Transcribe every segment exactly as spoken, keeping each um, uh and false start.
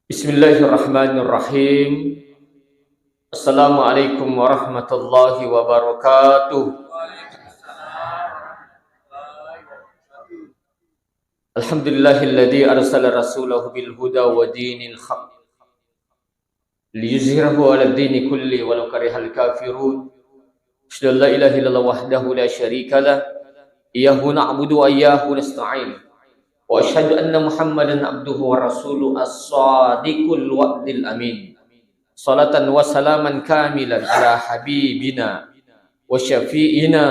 Bismillahirrahmanirrahim. Assalamualaikum warahmatullahi wabarakatuh. Alhamdulillahilladzi arsala rasulahu bil huda wa dinil haq liyuzhirahu 'alad dini kulli walau karihal kafirun. Asyhadu an la ilaha illallah wahdahu la syarika lah. Iyyahu na'budu wa iyyahu nasta'in. Wa asyhadu anna Muhammadan abduhu wa rasuluh as-sadiqul wa'dil amin. Salatan wa salaman kamilan ala habibina wa syafi'ina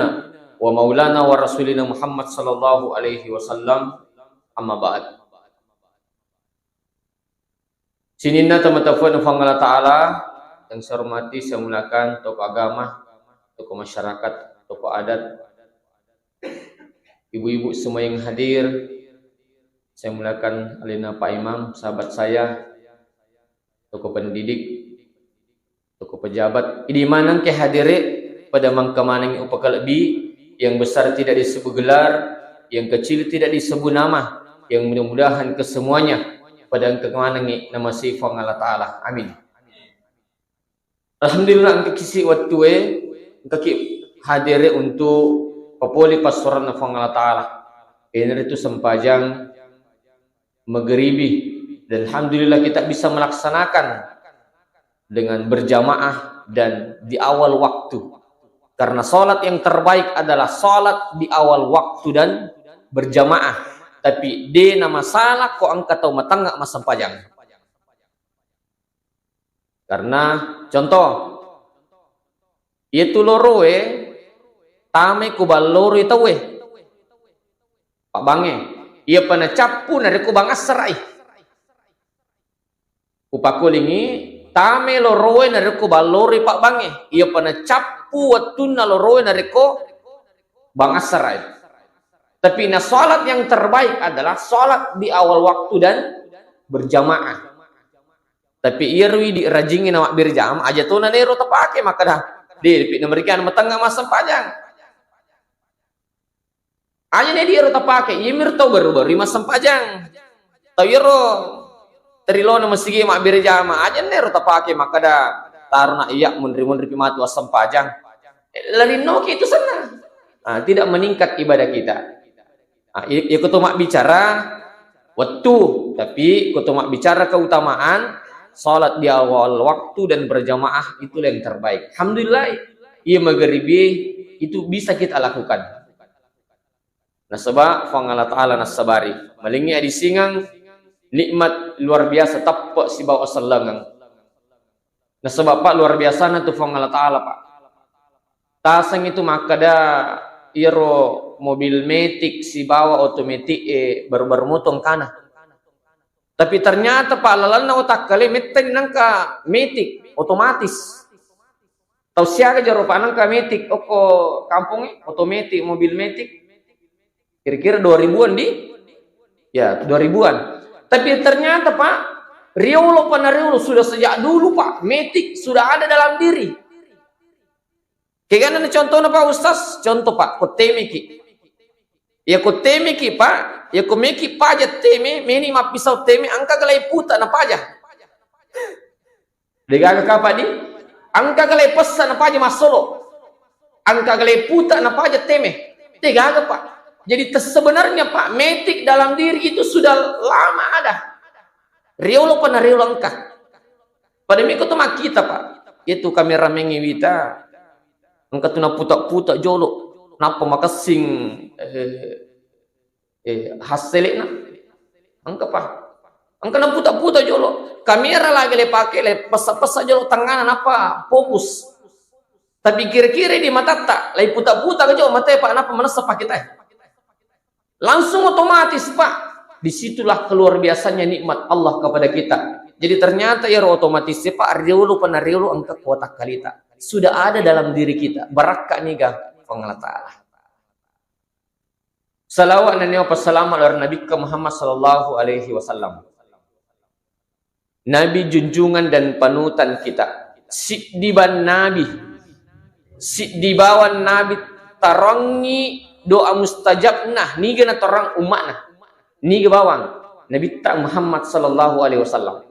wa maulana wa rasulina Muhammad sallallahu alaihi wasallam. Amma ba'd. Sininna tomatoa Puang Allah Ta'ala yang saya hormati, saya muliakan tokoh agama, tokoh masyarakat, tokoh adat, ibu-ibu semua yang hadir, saya muliakan alena Pak Imam, sahabat saya, tokoh pendidik, tokoh pejabat, idi maneng ke hadire, pada mangkamaneng upakalebbi, yang besar tidak disebut gelar, yang kecil tidak disebut nama, yang mudah-mudahan kesemuanya pada engka manengi nama si Puang Allah Ta'ala. Amin. Alhamdulillah, engka kisi wettue, engka ki hadire untuk papole passuaranna Puang Allah Ta'ala. Iyanaritu sempajang mageribi. Dan alhamdulillah kita bisa melaksanakan dengan berjamaah dan di awal waktu. Karena salat yang terbaik adalah salat di awal waktu dan berjamaah. Tapi de na masalah ko engka tau matengnga massempajang. Karena contoh, iyatu loroe tamai ku balloroi tauwe. Pabbangnge. Iyapa nacappu narekko bang asserai. Upakulingi, tamai loroe narekko balloroi pabbangnge. Iyapa nacappu wettunna loroe narekko bang asserai. Tapi na salat yang terbaik adalah salat di awal waktu dan berjamaah. Tapi iyaro idi rajingngi na mabbere jama, aja tona nero tapake makkada, de, pi namerika matengnga massempajang. Aja ne di ero tapake, iyamiro tau baru-baru massempajang. Tau iyaro terilona masigi mabbere jama, aja ne ero tapake makkada, tarona iya munri-munri pi matu assempajang. Eh, larinnoki itu senna. Ah, tidak meningkat ibadah kita. Ah, i-, iko to mabbicara wettu, tapi iko to mabbicara keutamaan salat di awal waktu dan berjamaah, itulah yang terbaik. Alhamdulillah, iya mageribi itu bisa kita lakukan. Nasaba Puang Allah Ta'ala nassabari. Malingi adisingang nikmat luar biasa teppe sibawa sellengeng. Nasaba, Pak, luar biasana tu Puang Allah Ta'ala, Pak. Taseng itu makkada iyaro mobil metik sibawa otometik e baru-baru motong kana. Tapi ternyata, Pak, lalenna watakkale mettani nangka metik otomatis. Tau siaga jaro, Pak, nangka metik okko kampongnge, otometik, mobil metik. Kira-kira dua ribuan di, ya, dua ribuan. Tapi ternyata, Pak, riolo pa na riolo sudah sejak dulu, Pak, metik sudah ada dalam diri. Kegana na contohna, Pak Ustaz? Contoh, Pak, ko temeki. Ya, ko temeki, Pak, ya, ko meki paja teme, meni mappisau teme, engka galai puta na paja. Degaga kapa di? Engka galai pessa na paja massolo. Engka galai puta na paja teme. Degaga, Pak. Jadi, sebenarnya, Pak, metik dalam diri itu sudah lama ada. Riolo pa na riolo engka. Pada miko to makkita, Pak. Itu kamera mengi wita. Engka tu naputa-puta jolo. Nappa makessing, eh, eh, hassele'na. Engka, Pak. Engka naputa-puta jolo. Kamera lagi le pake, le pessa-pessa jolo tengana, nappa fokus. Tapi kira-kira di matatta, lai puta-puta ke jolo matae, Pak, nappa manessa pakitae. Langsung otomatis, Pak. Disitulah keluar biasanya nikmat Allah kepada kita. Jadi ternyata iyaro otomatis, Pak, riolo pa na riolo engka kuota kalita. Sudah ada dalam diri kita. Barakka niga Puang Allah Ta'ala. Salawat nennia passalama lao ri Nabikka Muhammad sallallahu alaihi wasallam. Nabi junjungan dan panutan kita. Siddiban Nabi. Siddi bawang Nabi tarongngi doa mustajabna, niga natarong umma'na. Niga bawang Nabitta Muhammad sallallahu alaihi wasallam.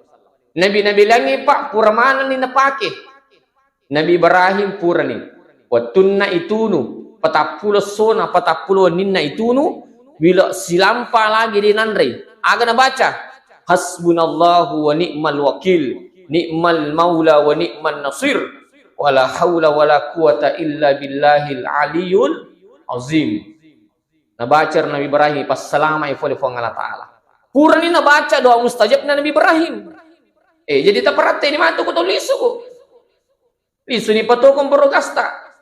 Nabi-nabi laingnge, Pak, pura manenni napake. Nabi Ibrahim purani. Wettunna itunu, patappulo essona, patappulo wenninna itunu, wila silampa lagi de nanrei. Aga nabaca? "Hasbunallahu wa ni'mal wakil, ni'mal maula wa ni'man nasir, wala haula wala quwata illa billahil aliyul azim." Nabaca ro Nabi Ibrahim, passalamai fole Puang Allah Ta'ala. Purani nabaca doa mustajabna Nabi Ibrahim. Eh, jadi taparatteini matu ko tau lisu ko. Lisuni patuo komporo gasta.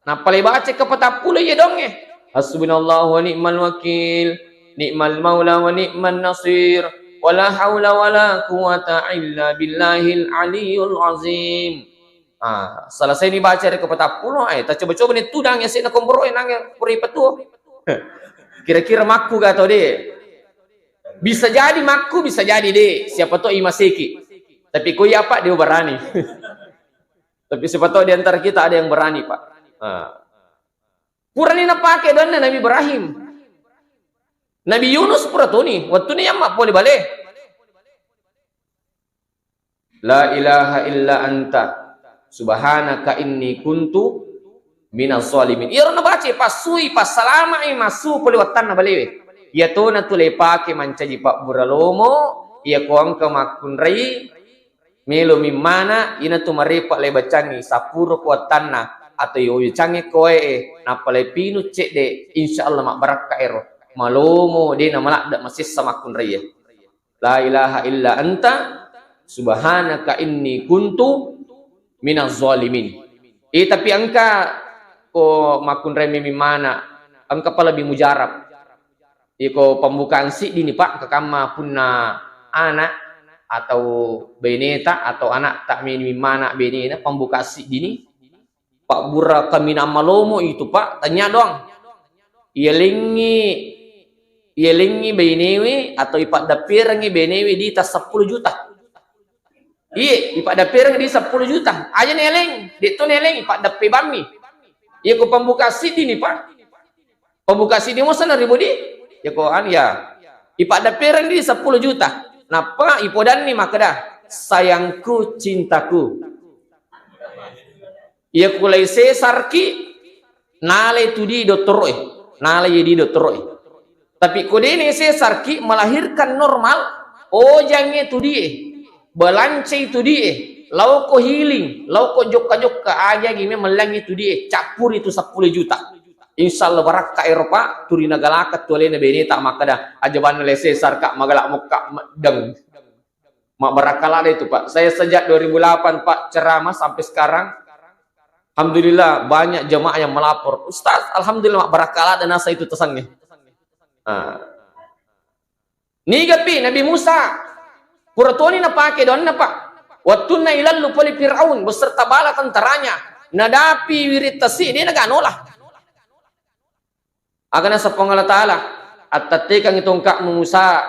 Nappa le baca ke patappulo iya donge. "Hasbunallahu wa ni'mal wakil, ni'mal maula wa ni'man nasir, wala haula wala quwata illa billahil aliyul azim." Ah, selesai ni baca rekko patappulo, eh, tacoba-coba ni tudang ya sena komporo e nange pura ipatuo. Kira-kira makku ga tau de? Bisa jadi makku, bisa jadi de. Siapa tau imaseki. Tapi ko iya, Pak, de barani. Tapi siapa tau di antara kita ada yang berani, Pak. Ah. Purani napake doanna Nabi Ibrahim. Nabi Yunus pura toni, wettuni yamma pole bale. "La ilaha illa anta, subhanaka inni kuntu minaz zalimin." Iyaro nabaca, passui, passalamai, massu pole wettanna balewe. Iyatona tu le pake mancaji pabbura lomo, iya ko engka makkunrai, melo mimmana, inatu marepa le bacangi, sapuro ko wettanna, atau yo cange koe, nappa le pinu cedde, insya Allah mabbarakka ero. Malomo, de namaladde masessa makkunrai. "La ilaha illa anta, subhanaka inni kuntu minaz zalimin." Eh, tapi engka ko makkunrai memimmana, engka pa lebih mujarab. Iko pembukaan siddi ni, Pak, engka kamma punna anak atau beneta atau anak tak memimmana benena, pembukaan siddi ni. Pabbura kaminang malomo itu, Pak, tanya doang. Iyalengngi, iyalengngi bainewe atau ipaddapperengngi bainewe di tas seppulo juta. Iye, ipaddapperengngi di seppulo juta. Aja neleng, de to neleng, ipaddappe bammi. Iya ko pembuka siddi ni, Pak. Pembuka siddi mo sana ribu di. Ya ko anu ya. Ipaddapperengngi di seppulo juta. Nappa ipodanni makkeda, "Sayangku, cintaku." Iya kulai sesarki, nalai tu di dottoro'e, nalai di dottoro'e. Tapi ko dene sesarki, melahirkan normal, ojangnge tu die, balancai tu die, lauko healing, lauko jokka-jokka, ajagi memellangi tu die, cappuri tu seppulo juta. Insya Allah barakka ero, Pak, turi nagalaka tu alena beneta makkeda, "Aja banna le sesarka, magala mokka meddeng." Mabbarakka ladde itu, Pak. Saya sejak dua ribu delapan, Pak, ceramah sampai sekarang. Alhamdulillah, banyak jemaah yang melapor. "Ustaz, alhamdulillah, mabbarakka ladde nasa itu tasangnge." Ah. Nigapi Nabi Musa? Pura toni napake doanna, Pak. Wettunna ilallu pole Firaun beserta bala tentaranya. Nadapi wiring tasi, de naganola. Aga naseng Puang Allah Ta'ala, "Attettekangngi tongka'mu Musa."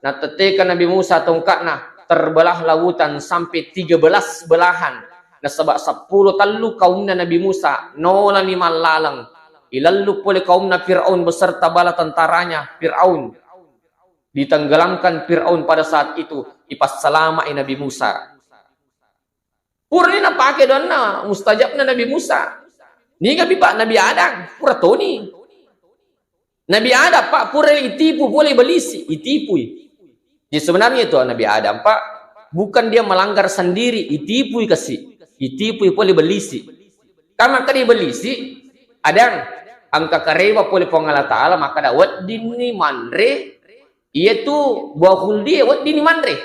Nattetteka Nabi Musa tongka'na, terbelah lautan sampai tiga belas belahan. Nasaba seppulo tellu kaumna Nabi Musa, nolani mallaleng. Ilallu pole kaumna Firaun beserta bala tentaranya Firaun. Ditenggelamkan Firaun pada saat itu, ipassalamai Nabi Musa. Purani napake doanna mustajabna Nabi Musa. Nigapi, Pak, Nabi Adam, pura toni. Nabi Adam, Pak, pura itipu pole ibalisi, itipui. Jadi sebenarnya itu Nabi Adam, Pak, bukan dia melanggar sendiri, itipui kasi, itipui pole ibalisi. Kan makkeda ibalisi, Adam, engka kareba pole Puang Allah Ta'ala, makkeda weddinni manre, iyatu buah khuldi weddinni manre.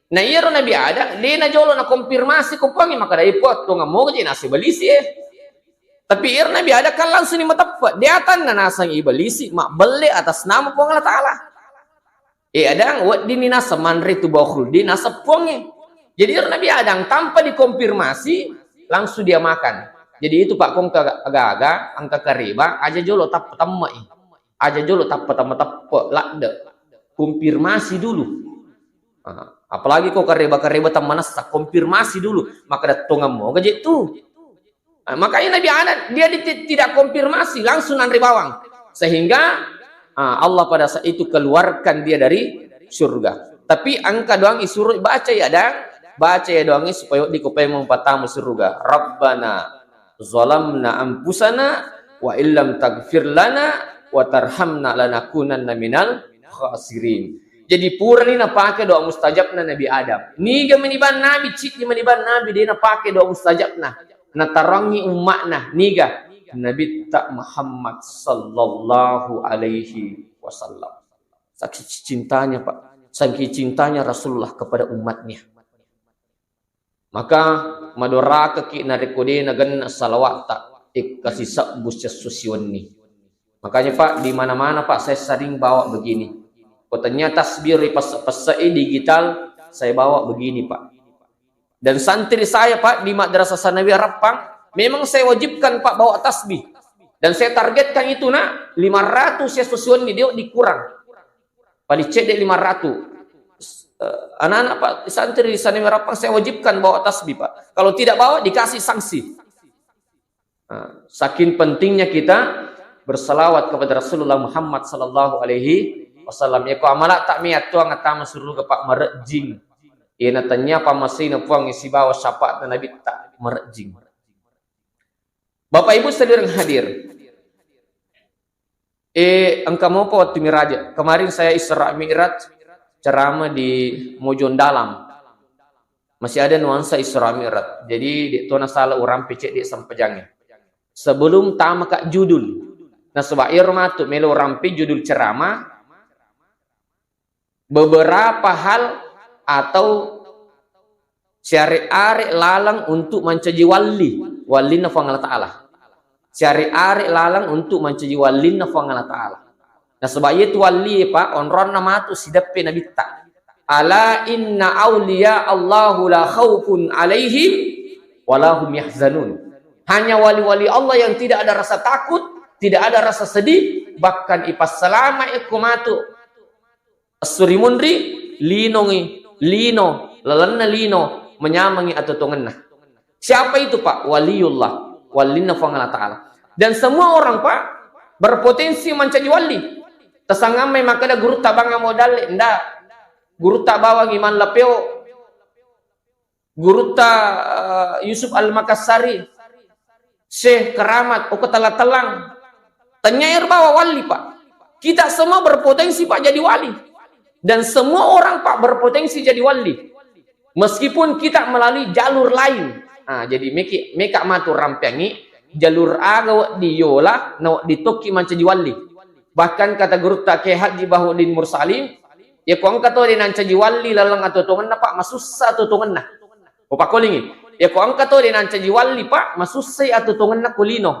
Na iyaro Nabi Adam, de najolo nakonfirmasi ko Puangnge, makkeda, "Eh, Puang, tongeng moga je nasi balisi, eh." Tapi iyaro Nabi Adam kan langsung ni mateppe, de atanna naseng ibalisi, mabbelle atas nama Puang Allah Ta'ala. Eh, Adam, weddinni naseng manre tu buah khuldi, naseng Puangnge. Jadi iyaro Nabi Adam tanpa dikonfirmasi, langsung dia makan. Jadi itu, Pak, ko engka aga-aga, engka kareba, aja jolo tappa temmai. Aja jolo tappa temme teppe ladde. Konfirmasi dulu. Ah, apalagi ko kareba-kareba temmanessa, konfirmasi dulu. Makkeda tongeng moga je tu. Ah, makanya Nabi Adam, dia di-, tidak konfirmasi, langsung nanre bawang. Sehingga, ah, Allah pada saat itu keluarkan dia dari surga. Tapi engka doang isuro baca ya, dang. Baca ya doangnya supaya wedding ko paimeng patama suruga. Rabbana zalamna anfusana wa illam taghfir lana wa tarhamna lanakunanna minal khasirin. Jadi purani napake doa mustajabna Nabi Adam. Niga meniban Nabi, ciddi meniban Nabi, de napake doa mustajabna. Natarangi umma'na. Niga? Nabitta Muhammad sallallahu alaihi wasallam. Saking cintanya, Pak. Saking cintanya Rasulullah kepada umatnya. Maka madorakaki narekko de nagenna salawatta, ekkasi sebbu siesso siwenni. Makanya, Pak, di mana-mana, Pak, saya sering bawa begini. Ko tanya tasbih ri pesse-, pesse digital, saya bawa begini, Pak. Dan santri saya, Pak, di Madrasah Sanawiyah Rappang, memang saya wajibkan, Pak, bawa tasbih. Dan saya targetkan itu, nak, lima ratus siesso siwenni, de dikurang. Paling cedde lima ratus. Eh, anak-anak, Pak, santri di Sanawiyah Rappang saya wajibkan bawa tasbih, Pak. Kalau tidak bawa, dikasih sanksi. Nah, saking pentingnya kita bersalawat kepada Rasulullah Muhammad sallallahu alaihi wasallam. Yako amala tak mi attuang atama suruga, Pak, marejjing. Iyana tanya pamasina Puang sibawa syafaatna Nabi tak marejjing. Bapak Ibu saudara yang hadir, eh, engka mopa wattu miraja. Kemarin saya Isra Mi'raj ceramah di Mojong Dalam. Masih ada nuansa Isra Mi'raj. Jadi, de to nasala urampe cedde sempajangnya. Sebelum tamaka judul. Nasaba iyaro matu melo urampe judul ceramah, beberapa hal atau siare-are laleng untuk mancaji walli, wallinna Puang Allah Ta'ala. Siare-are laleng untuk mancaji wallinna Puang Allah Ta'ala. Nasaba iyetu walli, Pak, onronna matu sideppe Nabitta. Ala inna awliya Allahu la khaufun alaihim wa la hum yahzanun. Hanya wali-wali Allah yang tidak ada rasa takut, tidak ada rasa sedih, bahkan ipassalama ekko matu esso ri munri, linongi, lino, lalenna lino, manyamengi atuongenna. Siapa itu, Pak? Waliullah, wallinna Puang Allah Ta'ala. Dan semua orang, Pak, berpotensi mancaji wali. Tasangammai makkeda gurutta bang amo dalle, nda. Gurutta bawang Imam Lapeo, gurutta, eh, Yusuf Al-Makassari, Syekh Keramat, okko tella-tellang. Tanya er bawa wali, Pak. Kita semua berpotensi, Pak, jadi wali. Dan semua orang, Pak, berpotensi jadi wali. Meskipun kita melalui jalur lain. Nah, jadi meki, meka matu rampeangi jalur aga wedding yola, na wedding tokki mancaji wali. Bahkan kata gurutta Kiai Haji Bahuddin Mursalim, yako engka to de nancaji wali laleng atuongenna, Pak, masussa atuongenna. Upakkolingi. Yako engka to de nancaji wali, Pak, masussai atuongenna ko lino.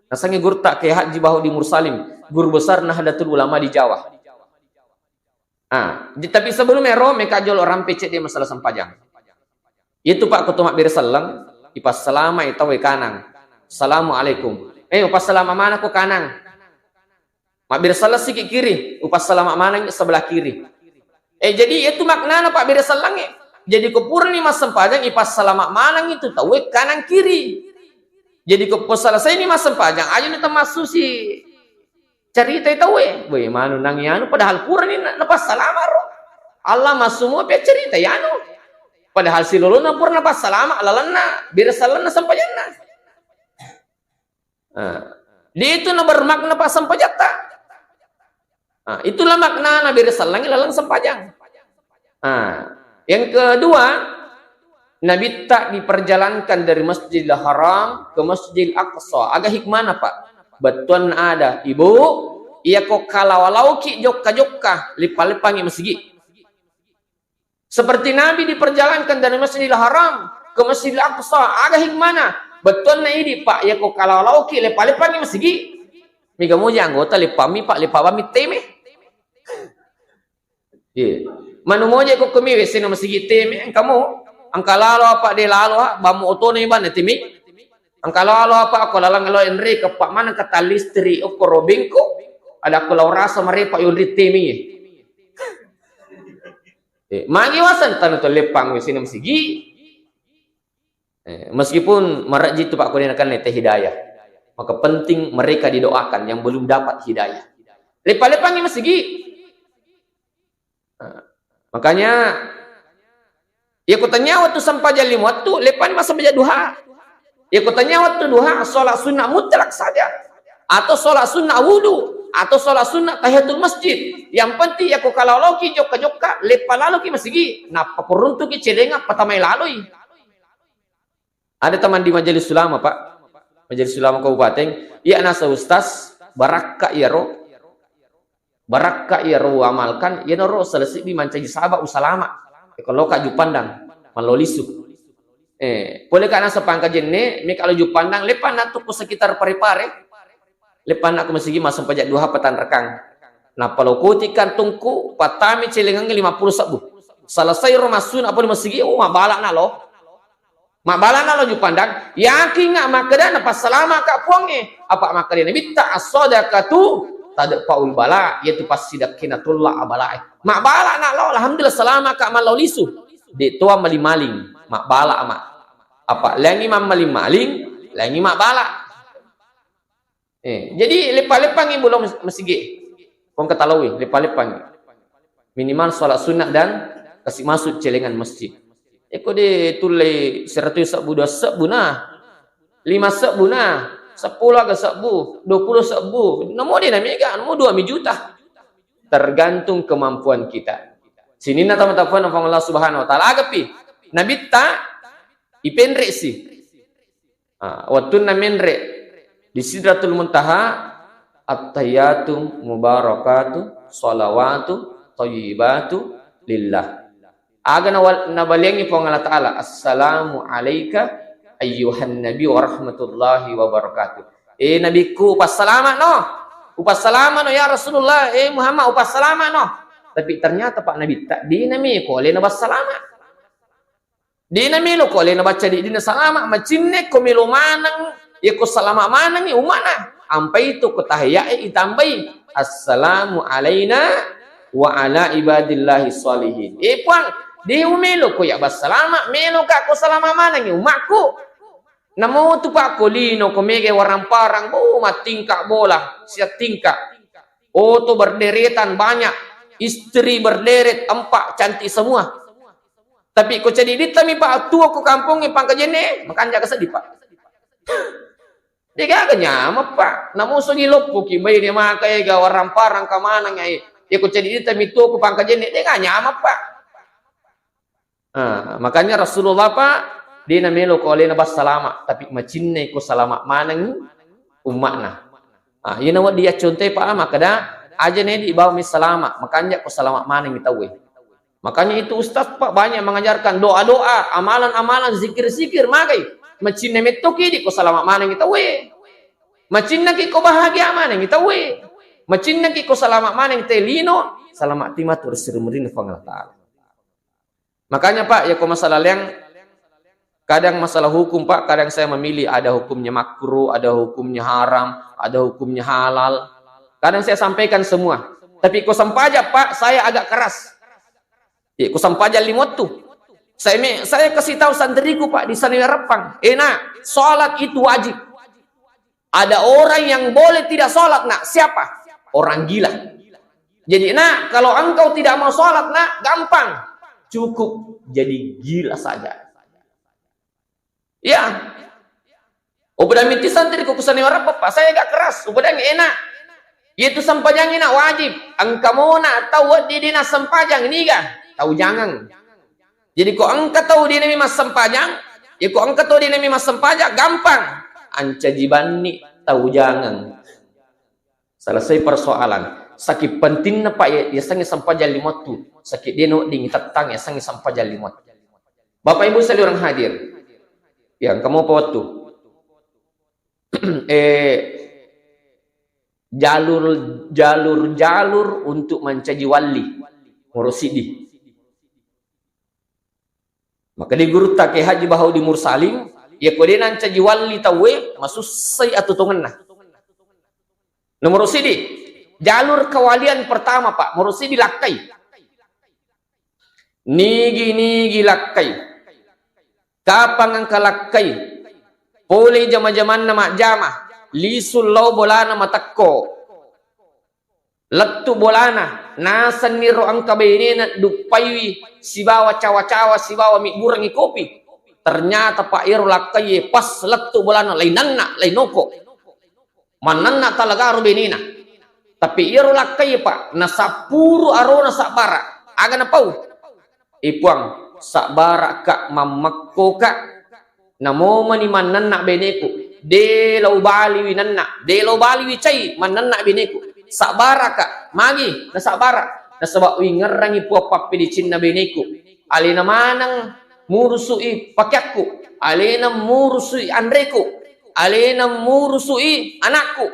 Nasengnge gurutta Kiai Haji Bahuddin Mursalim, guru besar Nahdlatul Ulama di Jawa. Ah, di-, tapi sebelum ero, meka jolo rampe cedde masalah sempajang. Itu, Pak, ko to mabbere selleng, ipassalamai tau e kanang. Assalamualaikum. Eh, upassalama maneng ko kanang. Mabbere selleng siki kiri, upassalama maneng sebelah kiri. Eh, jadi itu maknana, Pak, bere sellengnge. Jadi ko purani massempajang, ipassalama maneng itu tau e kanang kiri. Jadi ko selesaini massempajang, aja ni temmassusi caritai tauwe. Woi, manu nang anu, padahal purani na-, napassalama ro. Allah massumu pe cerita yanu. Padahal silolona pura napassalama lalenna, bere sellenna sempajanna. Nah, di itu na bermakna, Pak, sempajatta. Nah, itulah maknana bere sellengnge laleng sempajang. Nah, yang kedua, Nabitta diperjalankan dari Masjidil Haram ke Masjidil Aqsa. Aga hikmana, Pak? Bettuanna ada, Ibu, iyako kalawalauki jokka-jokka, leppa-leppangi masigi. Seperti Nabi diperjalankan dari Masjidil Haram ke Masjidil Aqsa, aga hikmana? Bettuanna idi, Pak, iyako kalawalauki leppa-leppangi masigi. Mega moja anggota leppami, Pak, leppa bammi teme. Iya. Manu moja ko kumi wesena masigi teme, engkamu, engka lalo apa de lalo, ha, bammu otona ibanna teme. Engka lalo apa ko laleng lo enre, keppa mana kata listrik, okko robengko, ada ko lau rasa marepa yonri teme. Eh, magi waseng tanu to leppang wesena masigi. Eh, meskipun marejji tu, Pak, ko de nakenna te hidayah. Maka penting mereka didoakan yang belum dapat hidayah. Leppa-leppangi masigi. Nah, Makanya, iya ko tania wettu sempajang lima wettu, leppani massempajang duha. Iya ko tania wettu duha, sholat sunnah mutlak saja. Atau sholat sunnah wudu, atau sholat sunnah tahiyatul masjid. Yang penting iya ko kalaloki jokka-jokka, leppa laloki masigi, nappa ko runtuki celenga patamai laloi. Ada teman di majelis ulama, Pak. Majelis ulama kabupaten, iya nasa ustaz, barakka iyaro, barakka iyaro amalkan, iyanaro salah siddi mancaji sabab usalama. Eko loka Juppandang, mallo lisu. Eh, pole ka nasa Pangkajenne, meka lo Juppandang, leppa natu ko sekitar Pare-Pare. Leppa nako masigi massempajang duha patanrakang. Nappa lo koti kantungku, patami celengangnge lima puluh sebbu. Selesai ro massuna pole masigi, oh, mabbala na lo. Mabbala na lo Juppandang, yakinga makkeda napassalamaka Puangnge. Apa makkeda Nabitta, "As-sadaqatu tadfa'ul bala," yaitu passidekkena tolla abalae. Mabbala na lo, alhamdulillah salamaka mallau lisu. De toa maling-maling, mabbala ama. Apa lengi mammaling-maling, lengi mabbala. Eh, jadi leppa-leppangi bulo mes-, masigi. Pong katalawi, leppa-leppangi. Minimal sholat sunnah dan kasih masuk celengan masjid. Eko de tullei seratus sebbu, dua sebbu nah. Lima sebbu nah. Sepuluh aga sebbu, dua puluh sebbu. Namo de namega, namo dua mi juta. Tergantung kemampuan kita. Sininna tama-tama Allah Subhanahu wa Ta'ala. Agapi, Nabitta, ipenre si. Ah, wettunna menre di Sidratul Muntaha, "Attahiyatu mubarakatu salawatu thayyibatu lillah." Aga nawa-, nabaliangi Puang Allah Ta'ala, "Assalamu alaika ayyuhan nabi wa rahmatullahi wa barakatuh." Eh, Nabiku, upassalama no. Upassalama no, ya Rasulullah. Eh, Muhammad, upassalama no. Tapi ternyata Pak Nabi tak dina mi ko alena bassalama. Dena melo ko alena baca di dina salama, macinne ko melo maneng, ya ko salama manengi umma'na. Ampai to ko tahiya'e itambai, "Assalamu alaina wa ala ibadillahi sholihin." Eh, Puang, de umelo ko ya bassalama, melo ka ko salama manengi umma'ku. Namo tu Pak ko lino ko mega waramparang, bo, mattingka bola, siattingka. Oto berderetan banyak, istri berderet empat, cantik semua. Tapi ko ceddi dittami, Pak, tuo ko kampongnge Pangkajenne, makanja ka seddi, Pak. Degaga nyameng, Pak. Namusugi loppoki, baine maka ega waramparang ka maneng ai. Ya ko ceddi dittami tuo ko Pangkajenne, dega nyameng, Pak. Ah, makanya Rasulullah, Pak, dena melo ko alena bassalama, tapi macinnai ko salama maneng umma'na. Ah, iyana wedding yacconte, Pak, makkeda aja ne di bawami salama, makanja ko salama maneng tauwe. Makanya itu ustaz, Pak, banyak mengajarkan doa-doa, amalan-amalan, zikir-zikir, magai. Macinna mettoki di ko salama manengi tauwe. Macinnaki ko bahagia manengi tauwe. Macinnaki ko salama maneng te lino, salama timatu ri sirumurina Puang Allah Ta'ala. Makanya, Pak, ya ko masalah leng, kadang masalah hukum, Pak, kadang saya memilih, ada hukumnya makruh, ada hukumnya haram, ada hukumnya halal. Kadang saya sampaikan semua. Tapi ko sempajang, Pak, saya agak keras. Ya, ko sempajang lima waktu. Saya me-, saya kasih tahu santriku, Pak, di sana Rappang. Eh, Nak, sholat itu wajib. Ada orang yang boleh tidak sholat, Nak. Siapa? Orang gila. Jadi, Nak, kalau engkau tidak mau sholat, Nak, gampang. Cukup jadi gila saja. Ya. Upada miti santri ku kusani warappa, Pak, saya agak keras. Upada enak. Itu sempajangi, Nak, wajib. Engka mona tau wedding dina sempajang, niga? Tau jangeng. Jadi ko engka tau dina mi massempajang, ya ko engka tau dina mi massempajang, gampang. Ancaji banni tau jangeng. Selesai persoalan. Saki pentingna, Pak, ya, yasengnge sempajang lima waktu. Saki dena wedding tettang yasengnge sempajang lima waktu. Bapak Ibu sekalian hadir. Ya, engka mopa waktu. Eh, jalur, jalur-jalur untuk mancaji wali. Moro siddi. Maka di gurutta Kiai Haji Bahaudin Mursalim, ya ko de nancaji wali tauwe, masussai atutongenna. Nomor siddi, jalur kewalian pertama, Pak, moro siddi lakkai. Nigi-nigi lakkai. Kapang engka lakkai. Pole jama-jamanna majjama. Lisu lao bolana matekko. Lettu bolana. Nasenni ro engka benena duppaiwi sibawa cawa-cawa sibawa mibburengngi kopi. Ternyata, Pak, iyaro lakkaie pas lettu bolana, lainanna, lainoko. Mannanna talagaro benena. Tapi iyaro lakkaie, Pak, nasappuru arona sabbara. Aga napau? E Puang, sabbara'ka, mammekkoka. Namomani mannanna beneku. De la ubaliwi nanna, de la ubaliwi cai mannanna beneku. Sabbara'ka, magi nasabbara? Nasaba uingerrangi Puang pappedecinna beneku. Alena maneng murusu'i pakeakku, alena murusu'i anreku, alena murusu'i anakku.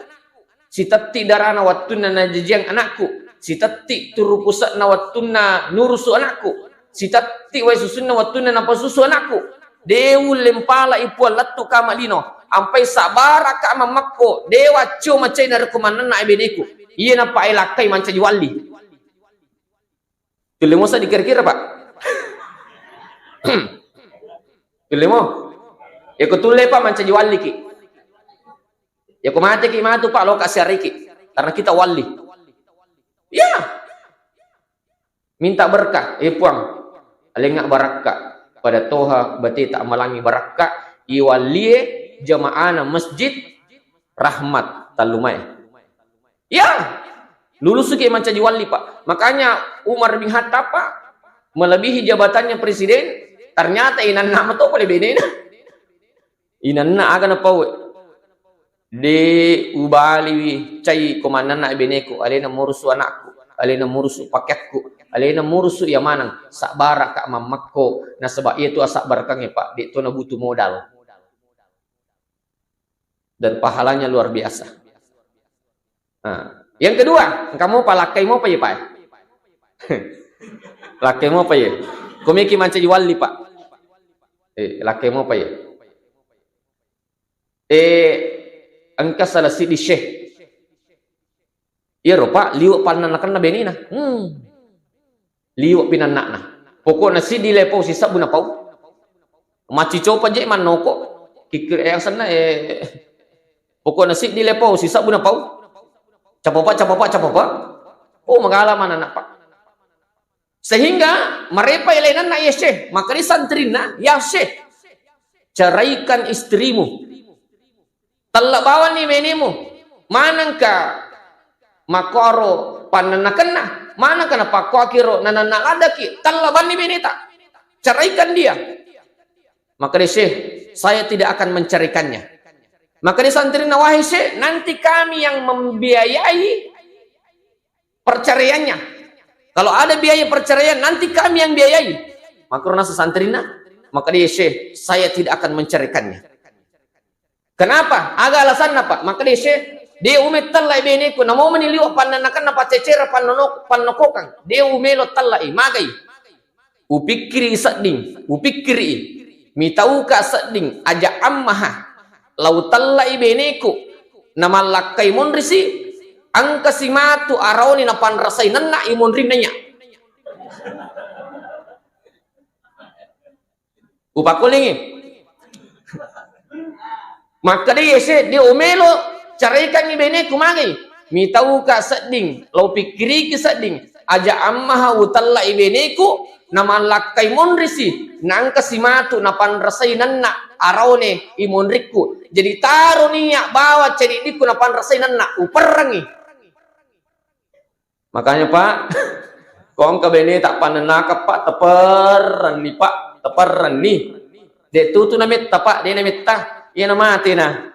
Sitetti darana wettunna najajiang anakku, sitetti turu puse'na wettunna nurusu anakku, sitetti wae susunna wettunna napasusu anakku. De ulle mpala'i Puang lettu kama lino, ampai sabbara'ka mammekko, de waccio macai narekko mannanna beneku. Iye nappa e lakkai mancaji walli. Tulle mo seddi kira-kira, Pak? Tulle mo? Yako tulle, Pak, mancaji walliki. Yako mateki matu, Pak, loka siariki. Karena kita walli. Ya. Minta berkah, e Puang, alengnga barakka. Pada toha bateta amalangi barakka, iwallie jamaana masjid Rahmat tallumae. Ya, lulusuki mancaji walli, Pak. Makanya Umar bin Khattab, Pak, melebihi jabatannya presiden, ternyata inanna mato pole benena. Inanna aga napau? De ubaliwi cai ko mannanna beneku, alena murusu anakku, alena murusu pakeakku, alena murusu iya maneng, sabbara'ka mammekko, nasaba iyatu asabbarakeng, Pak, de to nabutu modal. Dan pahalanya luar biasa. Nah, yang kedua, engka mopa lakkai mopa ye, Pak, eh? Lakkai mopa ye. Komiki mancaji walli, Pak. Eh, lakkai mopa ye. Eh, engka salah siddi syekh. Iyaro, Pak, liwe' pannannakenna benena. Hmm. Liwe' pinanna'na. Pokokna siddi lepau sisebbu napau. Maccicopa je mannoko. Kikkir, eh, asenna, eh, pokokna siddi lepau sisebbu napau. Capapa, capapa, capapa. Oh, magala manana, Pak. Sehingga marepa ilainanna, "Ya Syekh," makkeda santrinna, "Ya Syekh, ceraikan istrimu." Tella bawanni benemu. Manengka makkoro pannannakenna, manengka napakkuakiro nananna laddaki, tella banni beneta. Ceraikan dia. Makkeda Syekh, "Saya tidak akan menceraikannya." Makkeda santrinna, "Wahai Syekh, nanti kami yang membiayai perceraiannya. Kalau ada biaya perceraian, nanti kami yang biayai." Makkoro naseng santrinna, makkeda Syekh, "Saya tidak akan menceraikannya." Kenapa? Aga alasanna, Pak? Makkeda Syekh, "De umettellai beneku, namomani liwe' pannannakenna pacecera pannonok-, pannokokang. De umelo tellai, magai. Upikkiri sedding, upikkiri, mitauka sedding, aja ammaha, lau tellai beneku, namallakkai monrisi, engkasi matu arauni napanrasai nenna i monrinna iya." Upakkulingi. Makkeda Yese, "De umelo caraikangngi beneku, magai? Mitauka sedding, lau pikkiriki sedding, aja ammaha utellai beneku, namallakkai monrisi, naengkasi matu napanrasai nenna araune i monrikku. Jadi taro niya bawa ceddi'ku napanrasai nenna, uperrengngi." Makanya, Pak, ko engka bene tappannennakeng, Pak, teperrenni, Pak, teperrenni. De tutu nametta, Pak, de nametta. Iya namate na.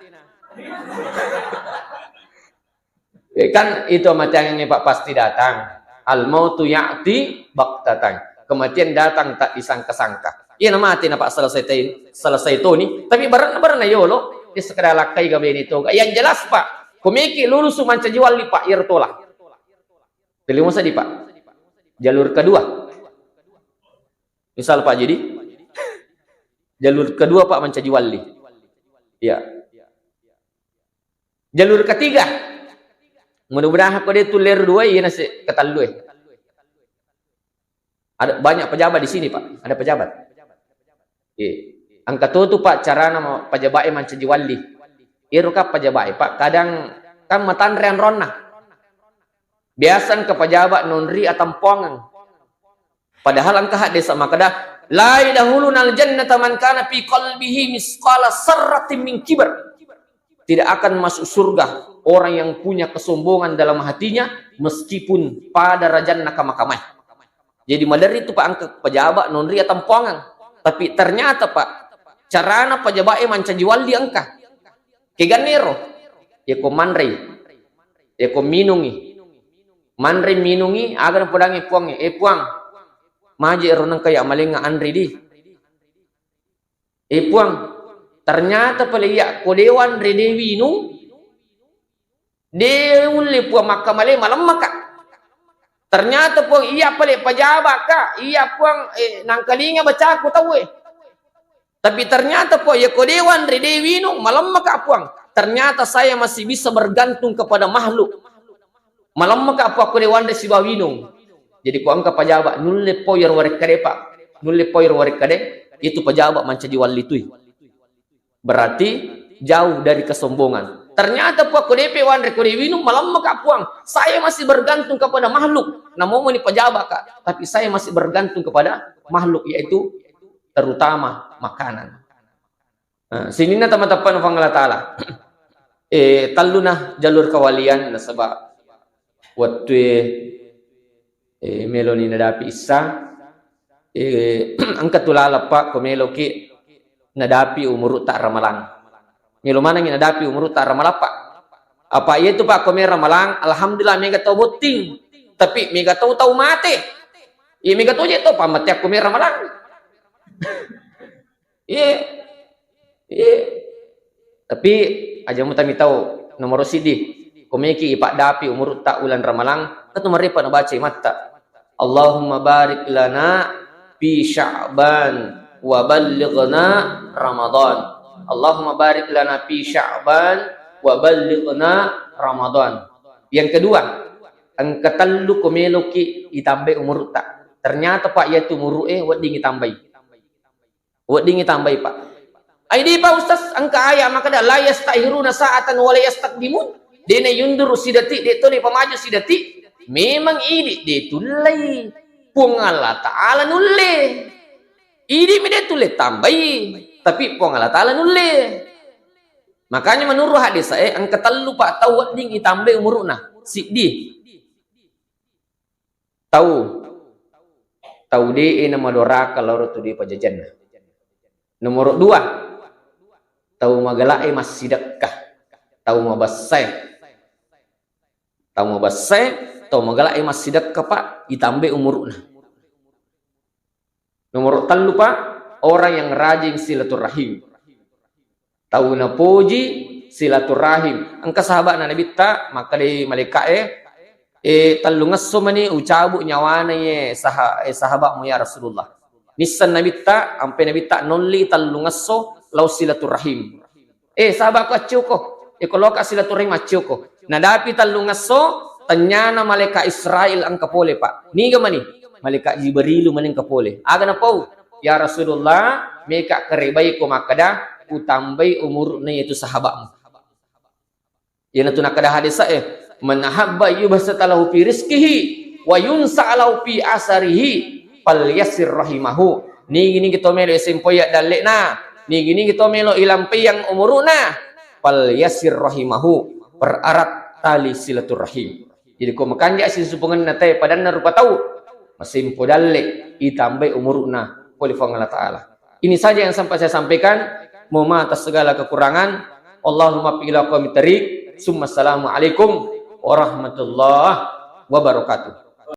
Eh, kan itu kematiannya, Pak, pasti datang. Al mautu ya'ti baktatan. Kematian datang tak disangka-sangka. Iya namate na, Pak, selesai te-, selesai toni. Tapi bareng, bareng na yolo. Dia sekedar lakkai ga bene toga. Yang jelas, Pak, komeki lulusu mancaji walli, Pak, iyaro tola. Pilih masa di, Pak. Jalur kedua. Misal, Pak, jadi jalur kedua, Pak, mancaji walli. Iya. Jalur ketiga. Mudah-mudahan ko de tulle ro dua, iya nasi ketallu, eh. Ada banyak pejabat di sini, Pak. Ada pejabat. Eh. Engka to tu, Pak, carana ma-, pejabat e mancaji walli. Iro ka pejabat e, Pak, kadang kan matanre anronna. Biasa engka pajaba nonri atampoangeng. Padahal engka hadis makkeda, "La yadkhulunal jannata man kana fi qalbihi misqala sarratin min kibar." Tidak akan masuk surga orang yang punya kesombongan dalam hatinya meskipun pada rajanna kama-kamai. Jadi maderri tu pa engka pajaba nonri atampoangeng. Tapi ternyata pa carana pajabae mancaji walli engka. Kegannero, yako manrei, yako minungi, manrei minungi, aga napodangi puangnge, "Eh, Puang, maje ero nengka ya malenga anri di." "Eh, Puang, ternyata pale iya ko de wanre de winung, de ulle Puang makkamale malemmaka. Ternyata Puang iya pale pajabaka, iya Puang, eh, nangkalinga bacaku tauwe. Tapi ternyata Puang, iya ko de wanre de winung, malemmaka Puang. Ternyata saya masih bisa bergantung kepada makhluk. Malemmaka Puang ko de wanre sibawa winung." Jadi ko engka pajaba nulle poi ro warekkade, Pak. Nulle poi ro warekkade, itu pajaba mancaji wallitui. Berarti jauh dari kesombongan. Ternyata Puang ko depe wanre ko de winung, malemmaka Puang. Saya masih bergantung kepada makhluk. Namomoni pajabaka, tapi saya masih bergantung kepada makhluk, yaitu terutama makanan. Nah, sininna tama-tappa Puang Allah Ta'ala. Eh, telluna jalur kawalian nasaba wettue, eh, meloni nadapi issa, eh, engka tu laleng, Pak, ko meloki nadapi umurutta ramalang. Melo manengngi nadapi umurutta ramalang, Pak. Apa iya tu, Pak, ko me ramalang, alhamdulillah mega tau botting. Tapi mega tau tau mate. Iya mega tau je tau pamate ko me ramalang. Iya. Iya. Tapi aja mutami tau nomoro siddi. Ko meki ipadapi umurutta uleng ramalang, engka tu marepa nabaca imatta. Allahumma barik lana fi Sya'ban wa ballighna Ramadan. Allahumma barik lana fi Sya'ban wa ballighna Ramadan. Yang kedua, engka tellu ko meloki itambai umurutta. Ternyata, Pak, iya tu umuru'e wedding itambai. Weddingngi tambai, Pak. Ai, de, Pak Ustaz, engka aya makkeda, "La yastakhiruna sa'atan wa la yastaqdimun." De na yunduru sidati, de to de pamaju sidati. Memang idi de tullei. Puang Allah Ta'ala nulle. Idi mi de tulle tambai, tapi Puang Allah Ta'ala nulle. Makanya menurut hadis saya, engka tellu, Pak, tau wedding itambai umuruna. Siddi. Tau, tau de'e namadoraka lao ri tu de pajajianna. Nomoro dua, tau magala'e massidekka, tau mabessae. Tau mabessae, tau magala'e massidekka, Pak, itambai umuru'na. Nomoro tellu, Pak, orang yang rajin silaturahim. Tau napoji silaturahim. Engka sahaba'na Nabitta makkedai malaika'e, "E, tellungesso mani ucabu nyawana ye saha-, e, sahaba'mu ya Rasulullah." Nisseng Nabitta, ampe Nabitta nolli tellungesso lao silaturahim. "E, sahaba'ku, accioko. E, ko loka silaturahim, accioko." Nadapi tellungesso, tennyana malaika Israil engka pole, Pak. Niga mani? Malaika Jibrilu mani engka pole. Aga napau? "Ya Rasulullah, meka karebaiko makkeda, utambai umuru'na yetu sahaba'mu." Iyanatu nakkeda hadis e, "Man ahabba yubsata lahu fi rizqihi wa yunsa lahu fi asarihi, falyasir rahimahu." Nigi-nigi to melo isempoi dalle'na, nigi-nigi to melo ilampeiang umuru'na, falyasir rahimahu, pererat tali silaturahim. Jadi, ko makanja sisumpungenna tae padanna rupa tau, masempo dalle, itambai umuru'na pole Puang Allah Ta'ala. Ini saja yang sempat saya sampaikan. Mohon maaf atas segala kekurangan. Allahumma fi ila qaumit thariq. Summa assalamualaikum warahmatullahi wabarakatuh.